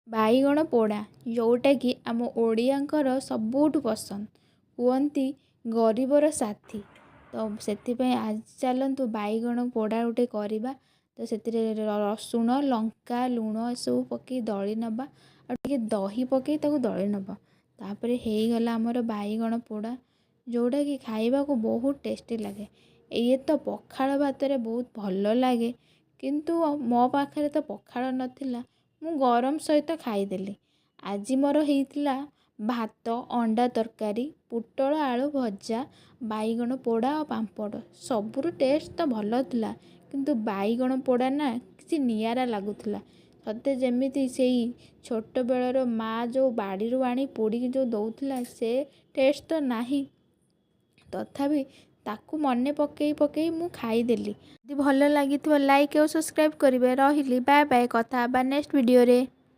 ବାଇଗଣ ପୋଡ଼ା, ଯେଉଁଟାକି ଆମ ଓଡ଼ିଆଙ୍କର ସବୁଠୁ ପସନ୍ଦ, କୁହନ୍ତି ଗରିବର ସାଥୀ। ତ ସେଥିପାଇଁ ଆଜି ଚାଲନ୍ତୁ ବାଇଗଣ ପୋଡ଼ା ଗୋଟେ କରିବା। ତ ସେଥିରେ ରସୁଣ, ଲଙ୍କା, ଲୁଣ ଏସବୁ ପକାଇ ଦଳି ନେବା ଆଉ ଟିକେ ଦହି ପକାଇ ତାକୁ ଦଳି ନେବା। ତାପରେ ହେଇଗଲା ଆମର ବାଇଗଣ ପୋଡ଼ା, ଯେଉଁଟାକି ଖାଇବାକୁ ବହୁତ ଟେଷ୍ଟି ଲାଗେ। ଇଏ ତ ପଖାଳ ଭାତରେ ବହୁତ ଭଲ ଲାଗେ, କିନ୍ତୁ ମୋ ପାଖରେ ତ ପଖାଳ ନଥିଲା, ମୁଁ ଗରମ ସହିତ ଖାଇଦେଲି। ଆଜି ମୋର ହେଇଥିଲା ଭାତ, ଅଣ୍ଡା ତରକାରୀ, ପୋଟଳ ଆଳୁ ଭଜା, ବାଇଗଣ ପୋଡ଼ା ଆଉ ପାମ୍ପଡ଼। ସବୁର ଟେଷ୍ଟ ତ ଭଲ ଥିଲା, କିନ୍ତୁ ବାଇଗଣ ପୋଡ଼ା ନା କିଛି ନିଆରା ଲାଗୁଥିଲା। ସତେ ଯେମିତି ସେଇ ଛୋଟବେଳର ମା' ଯେଉଁ ବାଡ଼ିରୁ ଆଣି ପୋଡ଼ିକି ଯେଉଁ ଦେଉଥିଲା, ସେ ଟେଷ୍ଟ ତ ନାହିଁ, ତଥାପି ତାକୁ ମନେ ପକାଇ ପକାଇ ମୁଁ ଖାଇଦେଲି। ଯଦି ଭଲ ଲାଗିଥିବ, ଲାଇକ୍ ଆଉ ସବସ୍କ୍ରାଇବ୍ କରିବେ। ରହିଲି, ବାଏ ବାଏ, କଥା ହେବା ନେକ୍ସଟ ଭିଡ଼ିଓରେ।